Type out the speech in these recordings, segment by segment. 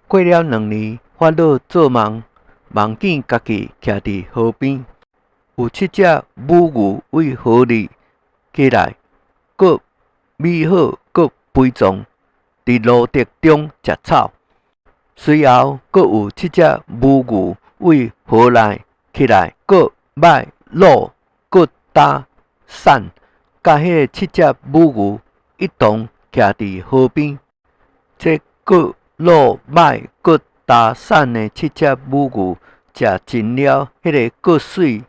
過了2年，法老做夢，夢見家己徛佇河邊，有七隻母牛對河裡起來，閣美好，閣肥壯，佇蘆竹中食草。隨後，閣有七隻母牛對河內起來，閣歹老，閣焦散，佮彼个七隻母牛一同徛佇河邊。這閣老歹閣焦散的七隻母牛，食盡了彼个閣媠、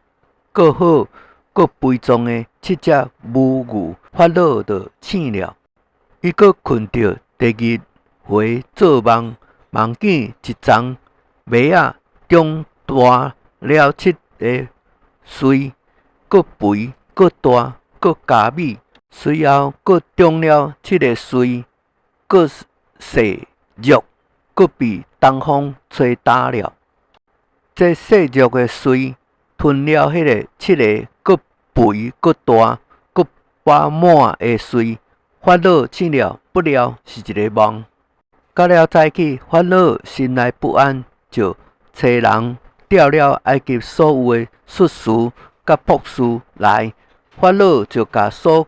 閣好、閣肥壯的七隻母牛，法老就醒了。伊閣睏著，第二回做夢，夢見一叢麥仔長大了七个穗，閣肥、閣大、閣佳美。隨後閣長了七个穗，閣細弱，閣被東風吹焦了。這細弱的穗吞了彼个七个閣肥、閣大、閣飽滿的穗。法老醒了，不料是一个夢。到了早起，法老心內不安，就差人調了埃及所有的術士佮卜士來。法老就共所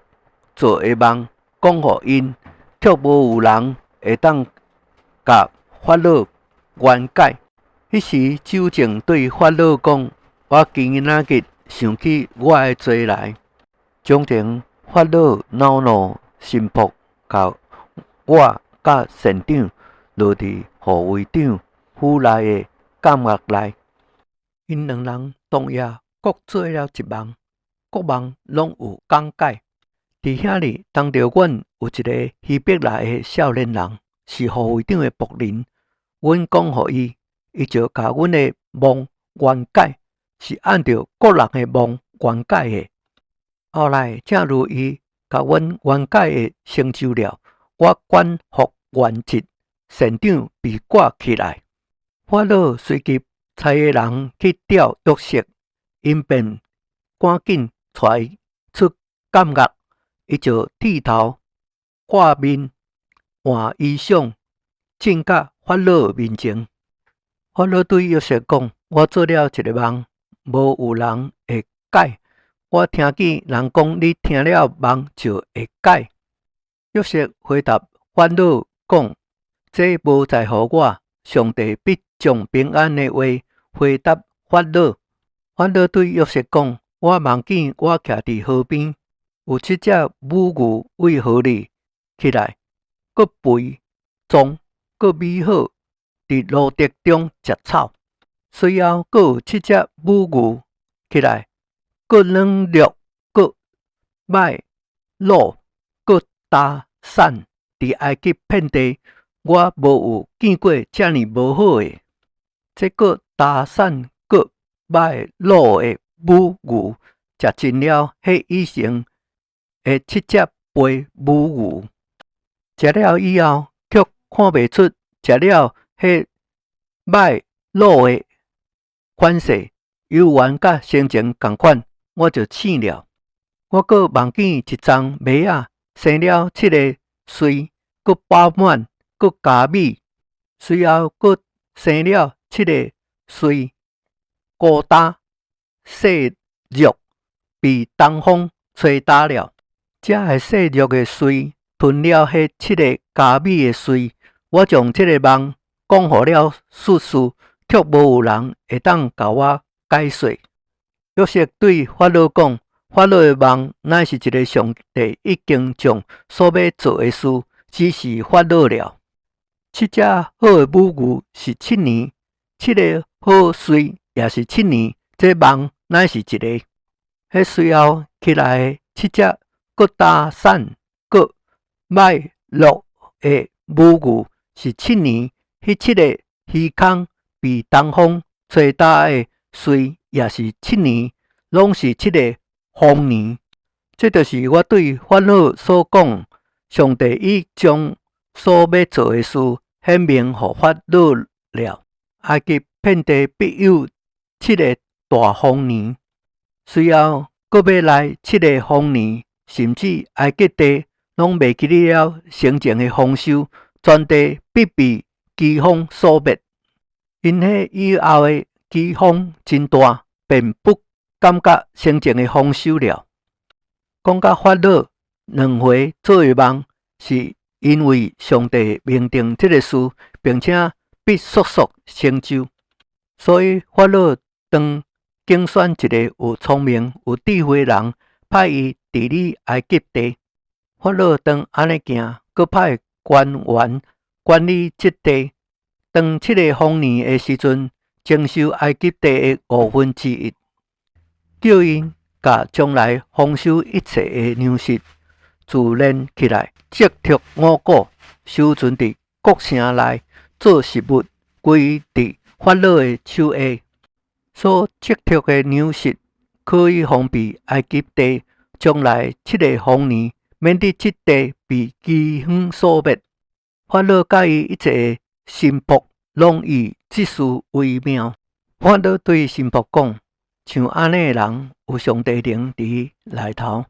做的夢講予𪜶，卻無有人會當共法老圓解。彼時，酒政對法老講：我今仔日想起我的罪來。從前法老惱怒臣僕，共我佮膳長落佇護衛長府內的監獄內。𪜶兩人當夜各做了一夢，各夢攏有講解。佇遐裡當著阮有一个希伯來的少年人，是護衛長的僕人。阮講予伊，伊就共阮的夢圓解，是按著各人的夢圓解的。後來正如伊共阮圓解的成就了，我官復原職，膳長被掛起來。法老隨即差个人去調約瑟，𪜶便趕緊帶伊出監獄，伊就剃頭、掛面、換衣裳，進到法老面前。法老對約瑟講：我做了一个夢，無有人會解。我聽見人講，你聽了夢就會解。約瑟回答法老講：這無在乎我，上帝必將平安的話回答法老。法老對約瑟講：我夢見我徛佇河邊，有七隻母牛對河裡起來，閣肥壯，閣美好，佇蘆竹中食草。隨後閣有七隻母牛起來，閣軟弱，閣歹老，閣焦散，佇埃及遍地，我無有見過遮爾無好的。這閣焦散、閣歹老的母牛，食盡了彼以前的七隻肥母牛。食了以後，卻看袂出食了彼歹老的款勢，猶原佮先前仝款，我就醒了。我閣夢見一叢麥仔生了七个穗，閣飽滿，閣佳美。隨後閣生了七个穗，孤焦細弱，被東風吹焦了。這个細弱的穗吞了彼七个佳美的穗。我將這个夢講予了術士，卻無有人會當共我解說。約瑟對法老講：法老的夢乃是一个上帝已經將所欲做的事指示法老了。七隻好的母牛是七年，七个好穗也是七年，這夢乃是一个。彼隨後起來的七隻閣焦散、閣歹老的母牛是七年，彼七个虛空被東風吹焦的穗也是七年，攏是七个豐年。這就是我對法老所講，上帝已將所欲做的事顯明予法老了。埃及遍地必有七个大豐年，隨後閣欲來七个豐年，甚至埃及地攏袂記得了先前的豐收，全地必被飢饑荒所滅。因彼以後的饑荒真大，便不感覺先前的豐收了。講到法老兩回做的夢，是因為上帝命定這个事，並且必速速成就。所以法老當揀選一个有聰明、有智慧的人，派伊治理埃及地。法老當按呢行，閣派官員管理這地。當七个豐年的時陣，徵收埃及地的五分之一，叫𪜶共將來豐收一切的糧食貯練起來，積蓄五穀，收存佇國城內做食物，歸佇法老的手下。所積蓄的糧食可以防備埃及地將來七个豐年，免得這地被饑荒所滅。法老佮伊一切的臣僕攏以這事為妙。法老對臣僕講：像按呢的人，有上帝靈佇內頭，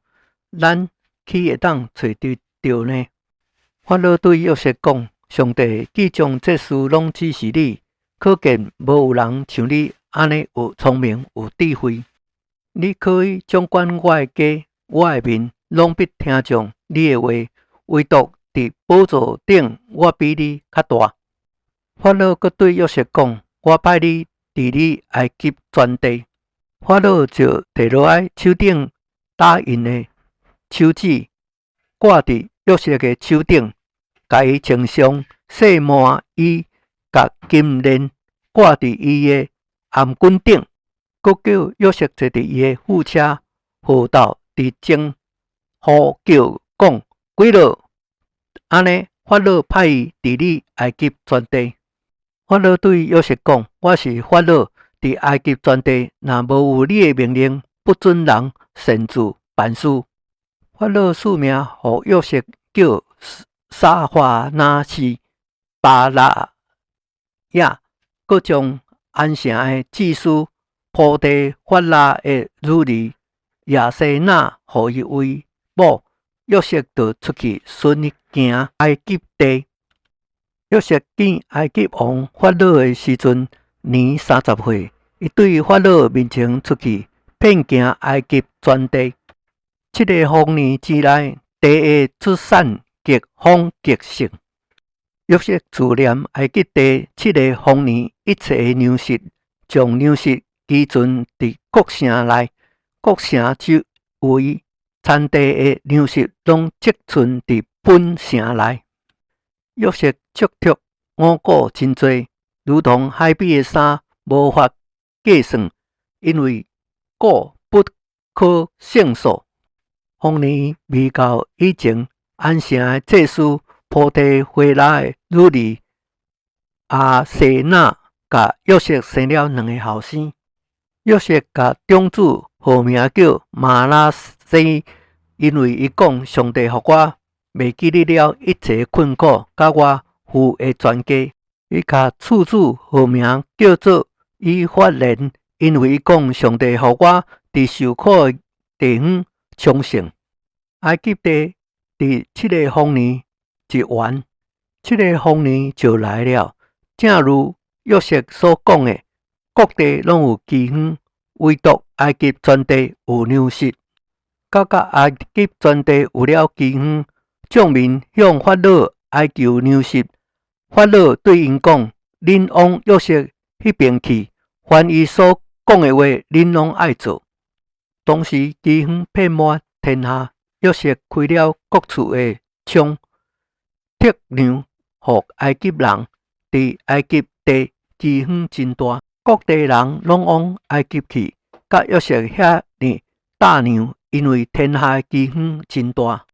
咱豈會當揣得著呢？法老對約瑟講：上帝既將這事攏指示你，可見無有人像你按呢有聰明、有智慧。你可以掌管我的家，我的民攏必聽從你的話。唯獨佇寶座頂，我比你較大。法老閣對約瑟講：我派你治理埃及全地。法老就提落來手頂打印的手指，掛佇約瑟的手頂，共伊穿上細麻衣，共金鏈掛佇伊的頷頸頂，閣叫約瑟坐佇伊的副車號斗佇前呼叫講：鬼落！按呢，法老派伊治理埃及全地。法老對約瑟講：我是法老，佇埃及全地，若無有你的命令，不准人擅自辦事。法老賜名予約瑟叫沙法拿斯巴拿亞，閣將安城的祭司波提法拉的女兒亞西納予伊為某。約瑟就出去巡行埃及地。約瑟見埃及王法老的時陣，年30歲。伊對法老面前出去，遍行埃及全地。七个豐年之內，地的出產極豐極盛。約瑟儲念埃及地七个豐年一切的糧食，將糧食積存佇國城內，國城周圍田地的糧食攏積存佇本城內。約瑟積蓄五穀真濟，如同海邊的沙，無法計算，因為穀不可勝數。豐年未到以前，安城的祭司波提非拉的女兒亞西納，共約瑟生了兩个後生。約瑟共長子號名叫瑪拿西，因為伊講：上帝予我袂記得了一切困苦，佮我父的全家。伊共次子號名叫做以法蓮，因為伊講：上帝予我佇受苦的地方昌盛。埃及地佇七个豐年一完，七个豐年就來了。正如約瑟所講的，各地攏有饑荒，唯獨埃及全地有糧食。到甲埃及全地有了饑荒，眾民向法老哀求糧食。法老對𪜶講：恁往約瑟彼邊去，凡伊所講的話，恁攏愛做。當時饑荒遍滿天下，約瑟開了各處的倉，貯糧予埃及人。佇埃及地饑荒真大，各地人攏往埃及去，佮約瑟遐爾擔糧，因為天下饑荒真大。